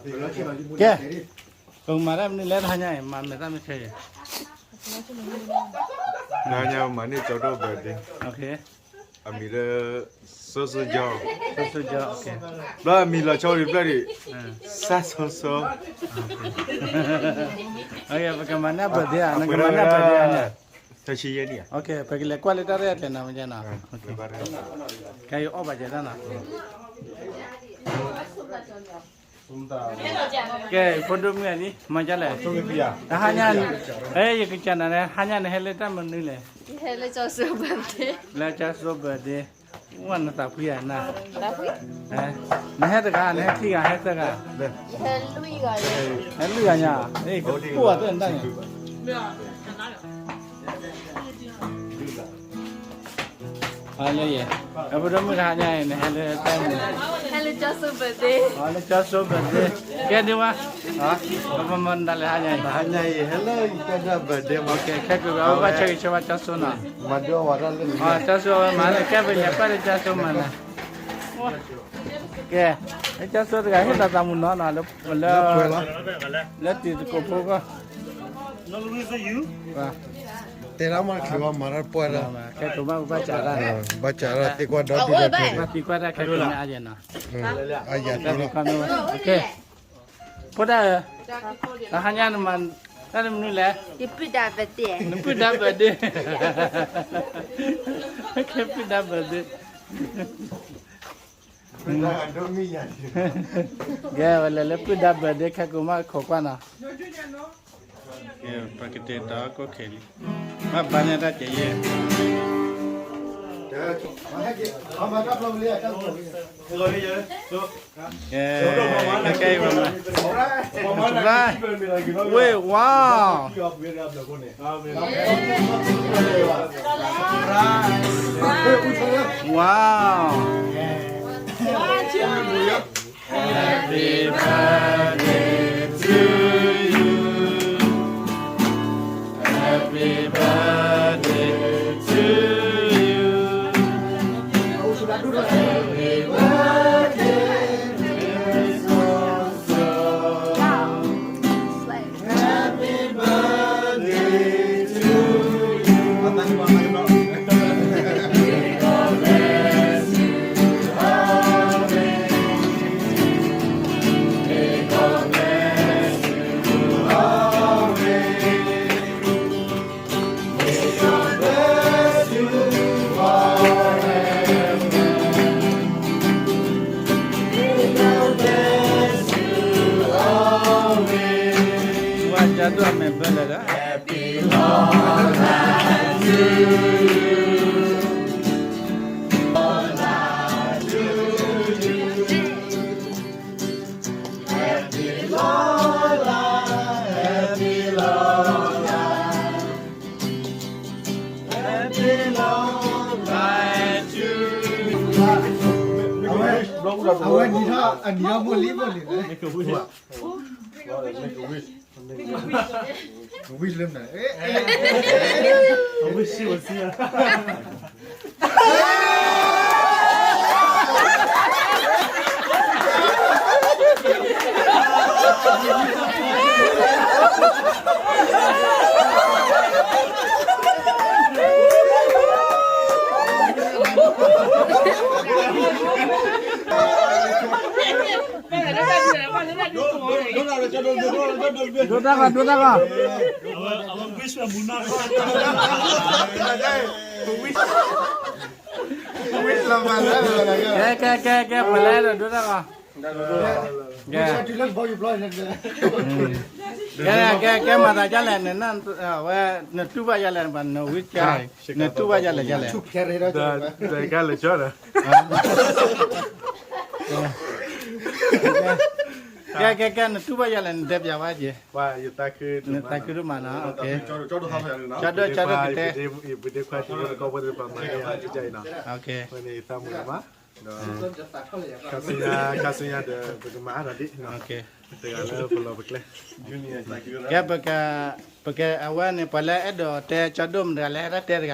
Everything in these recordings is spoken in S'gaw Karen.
ကဲ, ပကမၤတၢ်မနုၤလဲၣ် တဟါညါအံၤ မၤမဲာ်တၢ်မ့ၢ်ခဲအံၤ, တဟါညါပမၤန့ၢ်ကၠီဒိၣ် birthday, အမံၤလၢ စိစိကၠီ, စိစိကၠီ, ဘျီအမံၤလီၤဆီဒံးဖျၢၣ်ဒံး, စၢ်စိစိ, ပကမၤန့ၢ် birthday ဧါ, နကမၤန့ၢ် birthday ဧါန့ၣ်, ပကလဲၤကွၢ်လၢတၢ်ရဲၣ်အကျဲနီၤ မ့ၢ်နီၤ, ခဲအံၤအီၣ်ဘၣ်ကဲတၢ်နီၤ ကဲ ဖိဒိၣ်မုၣ်အံၤ မၤဒ်လဲၣ်, တဟါညါ, အဲ ယကစံးနၤန့ၣ် ဟါညါန့ၣ်ဟဲလၢတၢ်မနုၤလဲၣ်, ဟဲလၢကၠီစိ birthday, လၢကၠီစိ birthday, ဝဲနသးဖှံဧါနၤ, နဟဲတဂၤ နဟဲခံဂၤ ဟဲသၢဂၤ, ဟဲလွံၢ်ဂၤညါ, ကပိၢ်အီၤတၢ်န့ၣ်, ဟါလၢယဲ, အဖိဒိၣ်မုၣ်တဟါညါအံၤ နဟဲလၢတၢ်မနုၤ, ဟဲလၢကၠီစိ birthday, လၢကၠီစိ birthday, ကဲဒုးဝဲ, ပမၤမၤဒ်လဲၣ်ဟါညါအံၤ, ဟါညါအံၤ ဟဲလၢကၠီစိ birthday မ့ၢ်, ခဲကိးဂၤ အဝဲဘၣ်ဆၢဂ့ၤဆၢဝါကၠီစိနီၤ, မၤဒိဝဲတၢ်လၢ, ကၠီစိဝဲမၤန့ၣ် ကဲပလဲၤကွၢ်လၢကၠီစိမၤန့ၣ်, ကဲ, လၢကၠီစိတဂၤဟ့ၣ်လီၤသးမုၢ်နီၤနီၤ, လၢ, လၢတံၤသကိးဖိကီၢ် တဲဒၣ်မ့ၢ်တချုးဘၣ်မၤတၢ်ပှၢ်တၢ်, ခဲကိးမးပဘၣ်စးတၢ်, ဘၣ်စးတၢ်သ့ကွၢ်ဒီဒူၣ်ဒီထၢ, ဘၣ်သံကွၢ်တၢ်ခဲကိးမးအါယဲနီၤ, အါယဲသ့လီၤ, ဖိဒၣ်ဧၢ, တဟါညါနမၤတၢ်မနုၤလဲၣ်, နပုၢ်ဒါ birthday, နပုၢ်ဒါ birthday, ကဲပုၢ်ဒါ birthday, ကဲဝဲလဲၤလၢပုၢ်ဒါ birthday ခဲကိးမးခိးကွၢ်နီၤ, ပကတဲာ်တၢ်ကီခဲလံ, ဘၣ်ဘါန့ၢ်တၢ်ကဲယဲၢ်, ကဲ, ကဲ, ကဲ, ဝ့ၢ်, wow, wow, Happy birthday to you, Happy birthday to you, Happy birthday, dear so-so, Happy birthday to you, May God bless you always, May God bless you always, May God bless you forever, May God bless you always, ဝါကၠီဒိၣ်အမဲာ်ဘၢလဲၣ်ဒီး Happy long life to you, Happy long life, Happy long life, Happy long life to you. အဝဲနံၤထီၣ် အနံၤထီၣ်မိၢ်လံမိၢ်လံ, wish လၢမနုၤ, wish လၢမနုၤ, wish ဒိတၢ်ဂီၤ ဒိတၢ်ဂီၤ, ကဲ ကဲ ကဲ ကဲ ပှၤလဲၤဒီးဒိတၢ်ဂီၤ, ကဲ ကဲ ကဲ မၤသးဒ်လဲၣ်, ဝဲ နတူၢ်ဘၣ်ဒ်လဲၣ်, နဝံက, နတူၢ်ဘၣ်ဒ်လဲၣ်ဒ်လဲၣ်, ကဲ ကဲ ကဲ နတူၢ်ဘၣ်ဒ်လဲၣ် နတဲပျးဝဲက့ၤ, နသးခုဒိၣ်မးနီၤ, ကၠီဒိၣ် ကၠီဒိၣ်ကတဲ, ဒီး ခါဆူညါဒီး ပကမၤအါထီၣ်ဒံး, တဂၤလၢပလီၢ်ပကျဲ, ကဲ ပက, ပက, အဝဲန့ၣ် ပှၤလၢအဲၣ်ဒိးတဲကၠီဒိၣ်မတၤတဂၤလၢဟဲတၢ်တဲတဂၤ,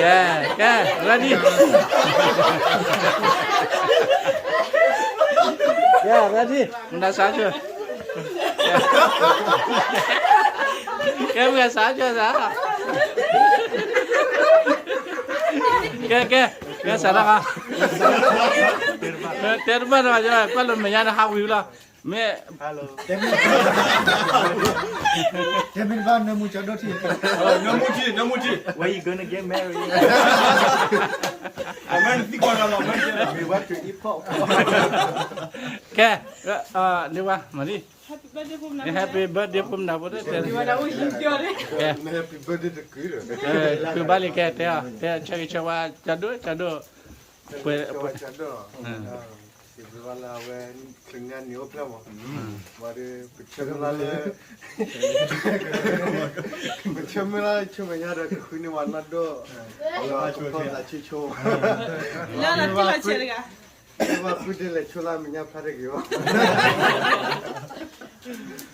ကဲ, ကဲ, ready, ကဲ, ready, မနုၤစးဆိ, ကဲ, မ့ၢ်စးဆိစး, ကဲ, ကဲ, မ့ၢ်စးတၢ်ဃီ, တဲတဘၣ်ဒီး ကွၢ်လၢမဲာ်ညါန့ၣ် ဟးဝံၤလီၤ, မ့ၢ် တဲမ့ၢ်တဘၣ် နၢမူကၠီဒိၣ်ထံ, နၢမူထံ, နၢမူထံ, When you gonna get married? အမ့ၢ်နသံကွၢ်လီၤလီၤ, We want to eat pork. ကဲ, န့ၢ်ဝဲ, မၤလံ, Happy birthday ဖိမနုၤဖိ, ကဲ, Happy birthday တကုၤဒီး, ကုၤဘၣ်လံ, ကဲ, တဲ, တဲဆၢဂ့ၤဆၢဝါ ကၠီဒိၣ်, ကၠီဒိၣ်, ပှဲၤ, စံးဘျုးဘၣ်လၢအဝဲ ချုးညါန့ၣ်အိၣ်ဖျဲၣ်မး, ဝံၤဒီး ပဆၢမုၢ်လၢ်လၢ, ပဆၢမုၢ်လၢ်လၢ ဆူမဲာ်ညါဒီးကဃုန့ၢ်ဝဲနီၢ်ဒိၣ်, လၢကဖီသးဆံဆိ, လၢဘၣ်ဃုဒ်လဲၣ်ဆိလၢမဲာ်ညါဖျါတဂ့ၤဘၣ်,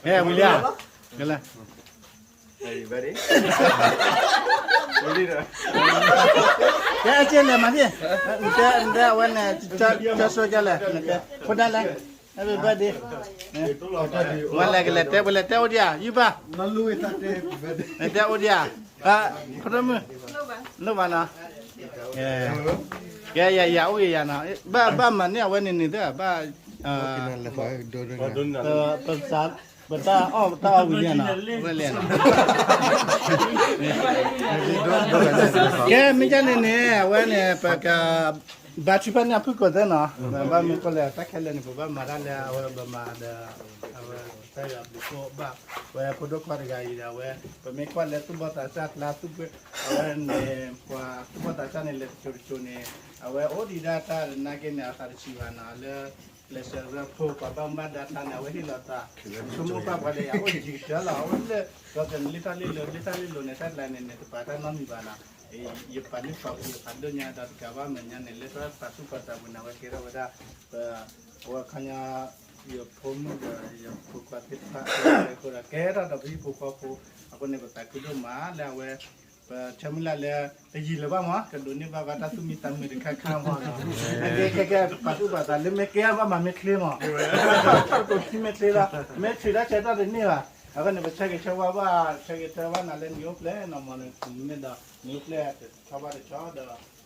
ဟဲဝံၤလံဧါ, ကဲလဲၣ် ကဲအကဲလဲၣ်မၤသ့ၣ်, နတဲအဝဲန့ၣ်, ကၢဆိကလဲၣ်, နတဲ, ဖိဒါလဲၣ်, Happy birthday, ဝဲလဲၤကလဲၤတဲ, ဝဲလဲၤတဲအိၣ်ဒံးဧါ, ယုၢ်ဘၣ်, တဲအိၣ်ဒံးဧါ, ဖိဒိၣ်မုၣ်, လိၣ်ဘၣ်နီၤ, ကဲယၤယၤအိၣ်ဂ့ၤယၤနီၤ, ဘၣ်မၤန့ၢ်အဝဲန့ၣ်န့ၣ်သ့ၣ်, ဘၣ်, ပ ပတၢ်အီၣ်ပတၢ်အီဝံၤန့ၣ်နီၤ, ဝဲလဲၤနီၤ, ကဲမ့ၢ်ဒ်န့ၣ်န့ၣ် အဝဲန့ၣ် ပက ဘါထုကဖၣ်န့ၢ်အဖုၣ်ကိာ်သ့ၣ်နီၤ, ဘၣ်မနုၤဃိလဲၣ် တၢ်ခဲလၢာ်န့ၣ် ပဘၣ်မၤတၢ်လၢအဝဲပမၤဒီး, အဝဲတၢ်ယွၤဘျုးဖှိၣ်ဘၣ်, ဝဲဖိဒိၣ်ခွါတဂၤအံၤဒီး အဝဲ, ပမ့ၢ်ကွၢ်လၢသူၣ်ဘီၣ်သးစၢ်ကျါသူၣ်ပှ့ၤ, အဝဲန့ၣ် ပှၤသူၣ်ဘီၣ်သးစၢ်န့ၣ် လဲၤတစိၤတစိၤန့ၣ်, အဝဲအိၣ်ဒံးဒၣ်တၢ်နာ်က့န့ၣ် အသးတဆံးဘၣ်နီၤ, လၢ ကျဲးစၢးရၢဖိပှၤဘၣ်မူဘၣ်ဒါတၢ်န့ၣ် အဝဲဟ့ၣ်လီၤသး, ဆိကမိၣ်ပာ်ပှၤဒီးယၤအိၣ်ယံၤကတၢၢ်လီၤ, အဝဲလၢ, ဒီးကန့ၣ်လံတၢ်လံလိၤ လံတၢ်လံလိၤန့ၣ် တၢ်ကျါန့ၣ်န့ၣ် တပာ်တၢ်နီတမံၤဘၣ်နီၤ, ယပာ်န့ၢ်ပှၤပူၤယပာ်ဒိၣ်ညါဒီးတကးဘၣ်မဲာ်ညါန့ၣ် လၢတၢ်ပာ်သူၣ်ပာ်သးပူၤန့ၣ် အဝဲကဲထီၣ်ဝဲဒၣ်, ပ, အဝဲခီညါ, ယဖိမုၣ်ဒီးယဖိခွါသ့ၣ်တဖၣ်, အဃိဒီးကဲထီၣ်ဒီးပဟံၣ်ဖိဃီဖိ, အဃိန့ၣ် ပသးခုဒိၣ်မးလၢအဝဲ ပဆၢမုၢ်လၢ်လၢ တယံာ်လၢၤဘၣ်မး ကဒိးန့ၢ်ဘၣ်ဘၣ်တၢ်သူၣ်မံသးမုာ်တခါခါမး, ကဲကဲကဲ ပာ်သူၣ်ပာ်သးလၢမ့ၢ်ကဲဘၣ်မးမ့ၢ်ချ့မး, တၢ်တတိၤခံမ့ၢ်ချ့လီၤ, မ့ၢ်ထုးတၢ်ဆဲးတၢ်တန့ၢ်ဘၣ်, အဃိန့ၣ် ပဆၢဂ့ၤဆၢဝါဘၣ် ဆၢဂ့ၤဆၢဝါနၤလၢနံၤအိၣ်ဖျဲၣ်နီၤမး, နမ့ၢ်ဒီး နံၤအိၣ်ဖျဲၣ်တဆီဘၣ်တဆီဒီး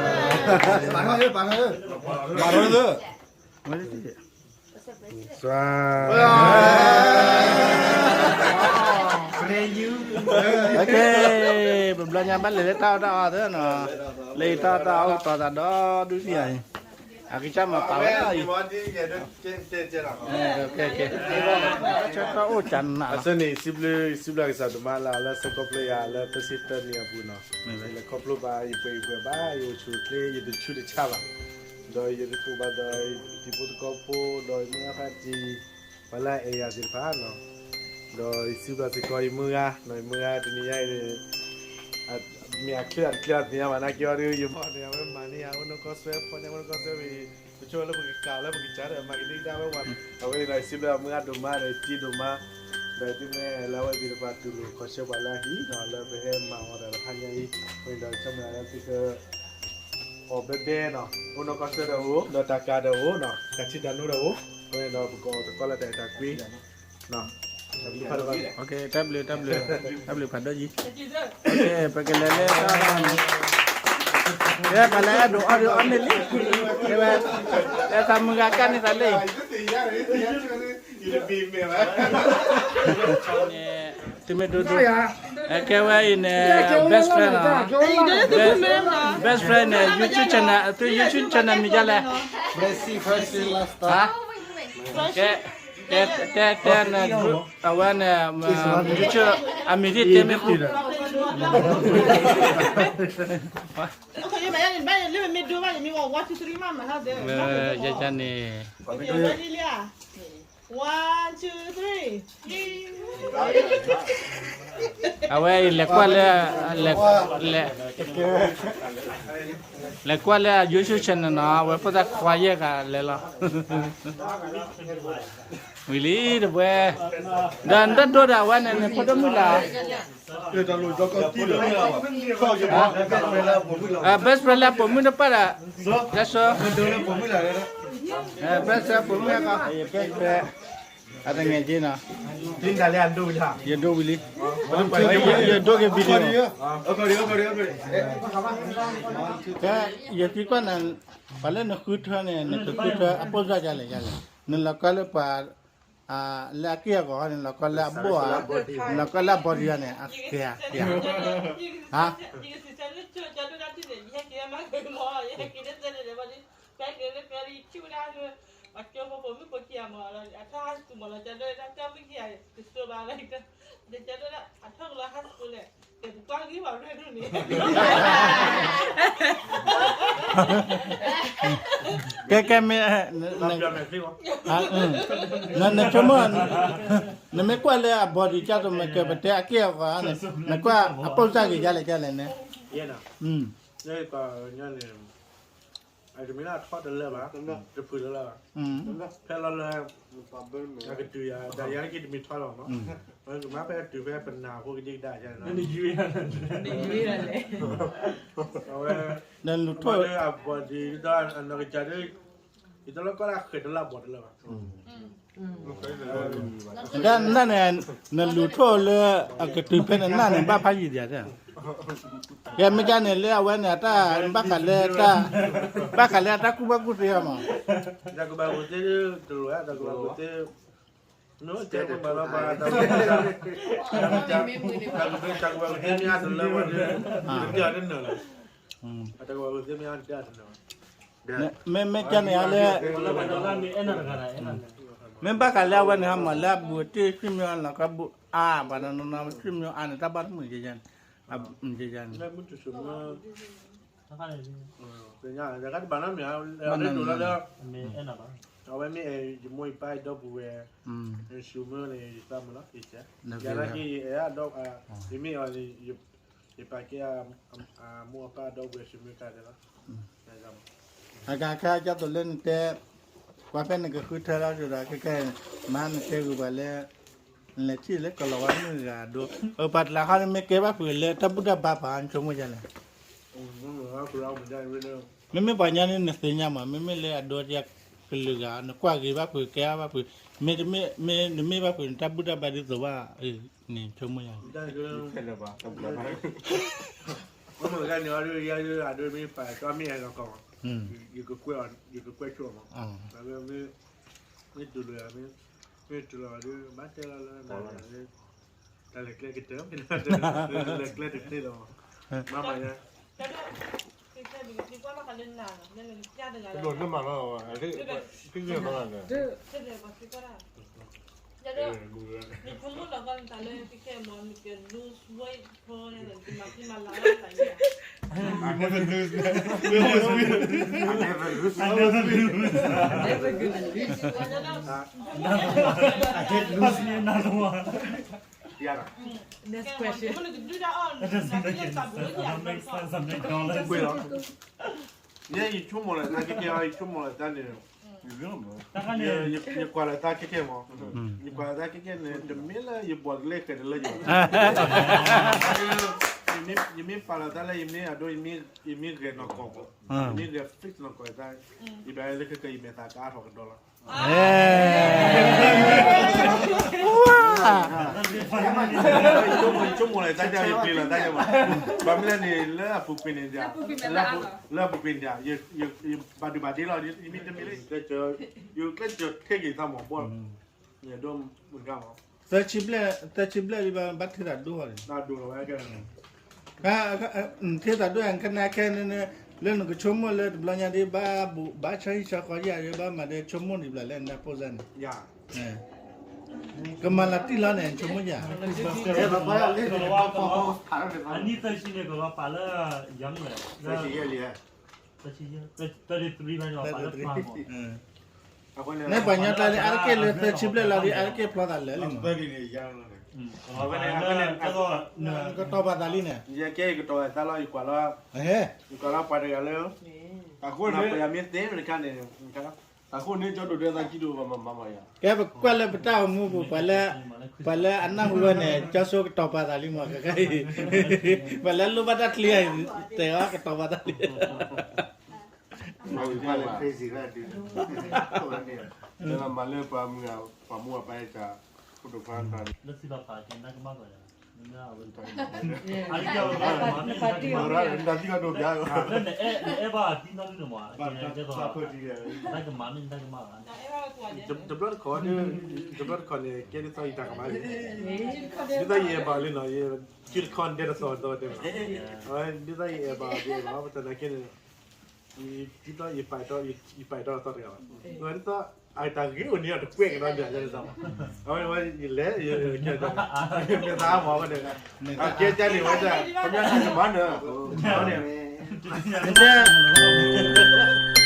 ပာ်ထီၣ်လၢ ပာ်ထီၣ်လၢ ပာ်ထီၣ်လၢ ပဘျီညါဘၣ်လဲၤလၢတၢ်အီၣ်တၢ်အီသၢနီၤ, လၢတၢ်အီၣ်တၢ်အီအိၣ်တီသးဒီဒူၣ်ထံၣ်ယၤအံၤ, အကစၢ်မၤပာ်ဝဲဒၣ်အံၤ, ဆၢကတီၢ်အိၣ်ကနး, အဆၢန့ၣ် စံးဘျုး စံးဘျုးကစၢ်ဒိၣ်မးလၢ လၢဆၢကတီၢ်ဖျိယၤလၢ ပစ့တၢနံၤအပူၤနီၤ, လဲၤခီဖျိဘၣ် ယပှဲၤယပှဲၤဘၣ် ယအိၣ်ဆူၣ်အိၣ်ချ့ ယတဆူးတဆါဘၣ်, ဒီးယတအိၣ်ဘၣ်ဒီး တံၤဖိသကိးဖိ ဒီးယမုၢ်ဂၤဖါတံၢ် ပှၤလၢအအဲၣ်ယၤသ့ၣ်တဖၣ်နီၤ, ဒီးယစံးဘျုးစ့ၢ်ကီးယမုၢ်ဂၤနီၤ, ယမုၢ်ဂၤတနံၤညါအံၤန့ၣ် မ့ၢ်အချ့အတချ့အီၤတသ့ၣ်ညါဘၣ်နာ်က့အီၤဒီး ယမၤန့ၣ် အဝဲမၤန့ၢ်ယၤ အိၣ်နီၢ်ကီၢ်စဲၣ် ဖီၣ်ညါအိၣ်နီၢ်ကီၢ်စဲၣ်ဝံၤ ပဆိလၢပကကးလၢပကစၢ်ဒီး မၤကဒံကဒါဝဲဝံၤ အဝဲန့ၣ်ဒီး ယစံးဘျုးမုၢ်ဂၤဒိၣ်မးဒီး ယတံၤဒိၣ်မး ဒီးသုမ့ၢ်လၢအဝဲသ့ၣ်တဖၣ်တူၢ်လိာ်ခီဆၢပှၤလၢအဟံၣ်နီၤ လၢပဟဲမၤအီၤဒီးတဟါညါအံၤ အဃိန့ၣ်ဒီး ကမၤလၢသုက အီၣ်ဘဲဘဲနီၤ အိၣ်နီၢ်ကီၢ်စဲၣ်ဒီးအိၣ် ဒီးတၢ်ကးဒီးအိၣ်နီၤ တၢ်ထံတၢ်နိဒီးအိၣ် အဃိန့ၣ်ဒီး ပကအီၣ်တကီလၢတၢ်အဲၣ်တၢ်ကွံ တၢ်ဘျုးဖးဒိၣ်ဘၣ် တၢ်ဘျုး တၢ်ဘျုးဖးဒိၣ်ယံၤ ပကလဲၤလၢတၢ် ပှၤလၢအဲၣ်ဒိးအီၣ်ဒုးအီၣ်န့ၢ်လံ ဝဲ အဲၣ်သးမုၢ်ဂၤကၢ်န့ၢ်သးလံ သုမ့ၢ်ဒိဒိ ကဲဝဲအံၤန့ၣ် best friend နီၤ best friend န့ၣ် YouTube channel သု YouTube channel မံၤဒ်လဲၣ် ကဲ တဲတဲန့ၣ် အဝဲန့ၣ် YouTube အမံၤဒ်တဲမ့ၢ်ဃူ ယယန့ၣ် one two three အဝဲအံၤလဲၤကွၢ်လၢ လဲၤကွၢ်လၢအ YouTube channel နီၤ အဝဲဖိသၣ်ခွါယဲၢ်ဂၤလဲၤလီၤ ဝံၤလံတပွဲ ဒီးနတဒိဒီးအဝဲန့ၣ်န့ၣ် ဖိဒိၣ်မုၣ်လၢ best friend လၢပိာ်မုၣ်တပၣ်ဒီး လၢစိ best friend ပိာ်မုၣ်ဟဲကီ best friend အတငဲးက့နီၤ ယဒိဝံၤလံ ယဒိက့ၤ video ယသံကွၢ်နၤ ပှၤလၢနဃုထၢန့ၣ် နကဃုထၢအပိၢ်စၢ်ဒ်လဲၣ်ဒ်လဲၣ် နလီၤကီလၢပှၤ လၢအက့ၢ်အဂီၤန့ၣ် လီၤကီလၢအဘိၣ်ဧါ နလီၤကီလၢအ body ဧါန့ၣ် အကဲဧါ ဟါ ကဲကဲမ့ၢ် နဆိကမိၣ် နမ့ၢ်ကွၢ်လၢအ body ကၢ်သိးမ့ၢ်ကဲ ပတဲအက့ၢ်အဂီၤန့ၣ် နကွၢ်အပိၢ်စၢ်ဂ့ၤဒ်လဲၣ်ဒ်လဲၣ်န့ၣ် န့ၣ် တမ့ၢ်လၢအထီတလၢဘၣ် တဖုတလၢဘၣ် ဖဲလီၤလၢ အကတုၤယၤ တၢ်ယၤက့တမ့ၢ်ထီလီၤမး ကမၤဖဲအတုၤဖဲပနၢ်ဖိကဒံကဒါယၤန့ၣ် အဝဲ နလူၤထိၣ် အဘီဒံးဒီးအနီၢ်ကစၢ်ဒ် ယတလီၤကီလၢအဃဲၤတလၢဘီၣ်တလၢဘၣ် ဒ်နန့ၣ် နလူၤထိၣ်လၢအကတုၤဖဲနနၢ်န့ၣ် ဘၣ်ဖးယံာ်ဒံးဧါ ကဲမ့ၢ်ကန့ၣ်လၢအဝဲန့ၣ် အတၢ်ဘၣ်ဃးလၢ ဘၣ်ဃးလၢအတၢ်ကူၣ်ဘၣ်ကူၣ်သ့အီၤမး တၢ်ကူၣ်ဘၣ်ကူၣ်သ့တလိၣ်ဧါ တၢ်ကူၣ်ဘၣ်ကူၣ်သ့ နတဲပှၤမၤလီၤပှၤ တၢ်ကူၣ်ဘၣ်ကူၣ်သ့မ့ၢ်အါတလၢဝဲဒၣ် တကဲအီၤတနၢၤလီၤ မ့မ့ၢ်ကန့ၣ်လၢ မ့ၢ်ဘၣ်ဃးလၢအဝဲန့ၣ်ဟီမး လၢအဘူးအတ့ၢ် ဆွေမျိုး အါလီၤကီ ဘူးအါ ပှၤနီၤနီၤ ဆွေမျိုး အါန့ၣ် တၢ်ဘၣ်တမုာ်ကယၤန့ၣ် ယၤန့ၣ် တဘၣ်နီတမံၤ အဝဲမ့ၢ် ယမိၢ်ယပၢ်ဒီပုၢ်ဝဲၢ် ဆွေမျိုးန့ၣ် ယသးမုာ်လီၤ ယကဲ ယၤနာ်က့ ယအဲၣ်အဒီ ယမ့ၢ်အီၤန့ၣ် ယပာ်ကဲ အမိၢ်အပၢ်ဒီပုၢ်ဝဲၢ် ဆွေမျိုး တၢ်တဲလီၤ အကခဲကၢ်သိးလၢနတဲ ပှၤဖဲနကဃုထၢလီၤဒီး ခဲခဲ မၤနတဲဂုာ်ပှၤလၢ နလဲၤထံၣ်လၢကလီၤဝါမုၣ်တဂၤအဒိ ပှၤတလးခီန့ၣ်မ့ၢ်ကဲဘၣ်ဖုးလၢတၢ်ဘူၣ်တၢ်ဘါပှၤ နဆိကမိၣ်ဒ်လဲၣ် မ့မ့ၢ်ပှၤညါန့ၣ် နသ့ၣ်ညါမး မ့မ့ၢ်လၢအဒိတယၤကလုာ်ဂၤ နကွၢ်ဂ့ၤဘၣ်ဖုး ကဲဘၣ်ဖုး မ့တမ့ၢ် မ့နမ့ၢ်ဘၣ်ဖုး နတၢ်ဘူၣ်တၢ်ဘါဒ်သိးဘၣ် နဆိကမိၣ်ယၤ မ့ၢ်ဂၤန့ၣ်အီၤဒ် ယၤဒ်အဒိမ့ၢ်ပာ်ကီမ့ၢ်အဲၣ်နီၢ်ကီၢ်မး ယကကွဲးဆိအီၤမး မ့ၢ်တူၢ်လိာ်ယၤ မ့ၢ်တူၢ်လိာ်အီၤဒ် ဘၣ်တဲလီၤလၢ တၢ်လဲၤကျဲကတၢၢ် လဲၤကျဲတသ့လီၤ မ့ၢ်မၤညါ တလိၣ်နမၤလီၤ Next question. It doesn't make sense. I'm McDonald's. ယဲယဆိကမိၣ်လၢတၢ်ခဲခဲ ယဆိကမိၣ်လၢတၢ်န့ၣ် ယကွၢ်လၢတၢ်ခဲခဲမး ယကွၢ်လၢတၢ်ခဲခဲန့ၣ် တမ့ၢ်လၢယဘီၣ်တလဲဃဲၤတလၢယၤ ယမ့ၢ်ပာ်လီၤတၢ်လၢယမ့ၢ်အဒိ ယမ့ၢ်ဂဲၤနီၢ်ကီၢ်မး ယမ့ၢ်ဂဲၤ fix နီၢ်ကီၢ်တၢ် ယဘၣ်လၢခဲခဲ ယမဲာ်သၣ်ကအါထီၣ်ကဒီးလီၤ ဆိကမိၣ်လၢတၢ်ယၤ ယပျံၤလီၤတၢ်ယၤမး ဘၣ်မနုၤန့ၣ် လၢအပူၤကွံာ်န့ၣ် လၢအပူၤကွံာ်န့ၣ် ယဘၣ်ဒုးဘၣ်ဒ့လီၤ ယမ့ၢ်တမ့ၢ်လၢ ယကျဲးစၢးထဲက့ၤသးမး ဘီၣ် ယဒိၣ်မုၢ်ကါမး သၢဆံဘျဲၣ် သၢဆံဘျဲၣ်ဒ်ဘၣ် ဘၣ်ထဲသးဒိၣ်ဟီန့ၣ် ထဲသးဒိၣ် ခဲနၤခဲန့ၣ် လၢနကဆိကမိၣ်လၢတဘျီညါဒ်ဘၣ် ဘၣ်ဆၢဟံၣ်ဆၢဃီယၤ ဘၣ်မၤဒီးဆိကမိၣ်ဒံးဘျီလၢနတၢ်ဖိစၢ်န့ၣ် ယၤ ကမၤလၢတံၢ်လီၤန့ၣ် ဆိကမိၣ်ယၤ, အနံၣ်သၢဆံန့ၣ် ကလီၤပာ်လၢ ယၤမ့ၢ်ဝဲ, သၢဆံယဲၢ်လံ, သၢဆံယဲၢ်, သၢဆံသၢလံ, န့ၣ်ပှၤညီကျါလံ အါတက့ၢ်လၢသၢဆံဘျဲၣ်လီၤဒီး အါတက့ၢ်ဖျီသးလၢာ်လံမး, ကတီၤပာ်သးလံန့ၣ်, ယကဲယကတီၤသးလီၤ ယကွၢ်လီၤ, ယကွၢ်လီၤပှၤတဂၤလၢ, အဃိန့ၣ် ပှၤယၤမ့ၢ်သ့န့ၣ်တခါန့ၣ်, အဃိန့ၣ် ကၠီဒိၣ်ဒဲသးကံဒိၣ်ဘၣ်မၤမၤယၤ, ကဲပကွၢ်လၢပတၢ်အိၣ်မူပူၤ ပှၤလၢအနၢ်ဟူဝဲန့ၣ် ကၠီဆိကတီၤပာ်သးလံမး ခဲခါအံၤ, ပှၤလၢလိၣ်ဘၣ်တၢ်ချံအံၤ တဲအီၤကတီၤပာ်သးလံ မၤလၢပှၤမုၢ်ဂၤ ပှၤမိၢ်ပှၤပၢ်တၢ်, ခိၣ်ဒိၣ်ဖါတၢ်, တၢ်သံကဒိၣ်ပျါ, တဘျီတခီၣ်, တဘျီတခီၣ်န့ၣ် ကဲဒ်သိးယတၢ်ကမၣ်လံ, ဒ်သိးယအဲၣ်ဘၣ်လံနီၤ, ယခံတခီန့ၣ်ဒဲတသီၣ်တသီၣ်တဲ, ဒ်သိးယအဲၣ်ဘၣ်ဒ်ဘၣ် ပတနာ်က့န့ၣ် ဒ်သိးယပာ်တီၢ်သီတဂၤဘၣ်, ဒ်သိးအတၢ်ဂ့ၢ်အိၣ်န့ၣ်တကွဲးကဒီးဒၣ်ယဲဒ်သိး, အဝဲယလဲၤ, မ့ၢ်သးမၤဝဲန့ၣ်, အကဲကၢ်န့ၣ်ဝဲဒၣ်, ကမၣ်နၢၤ, န့ၣ်,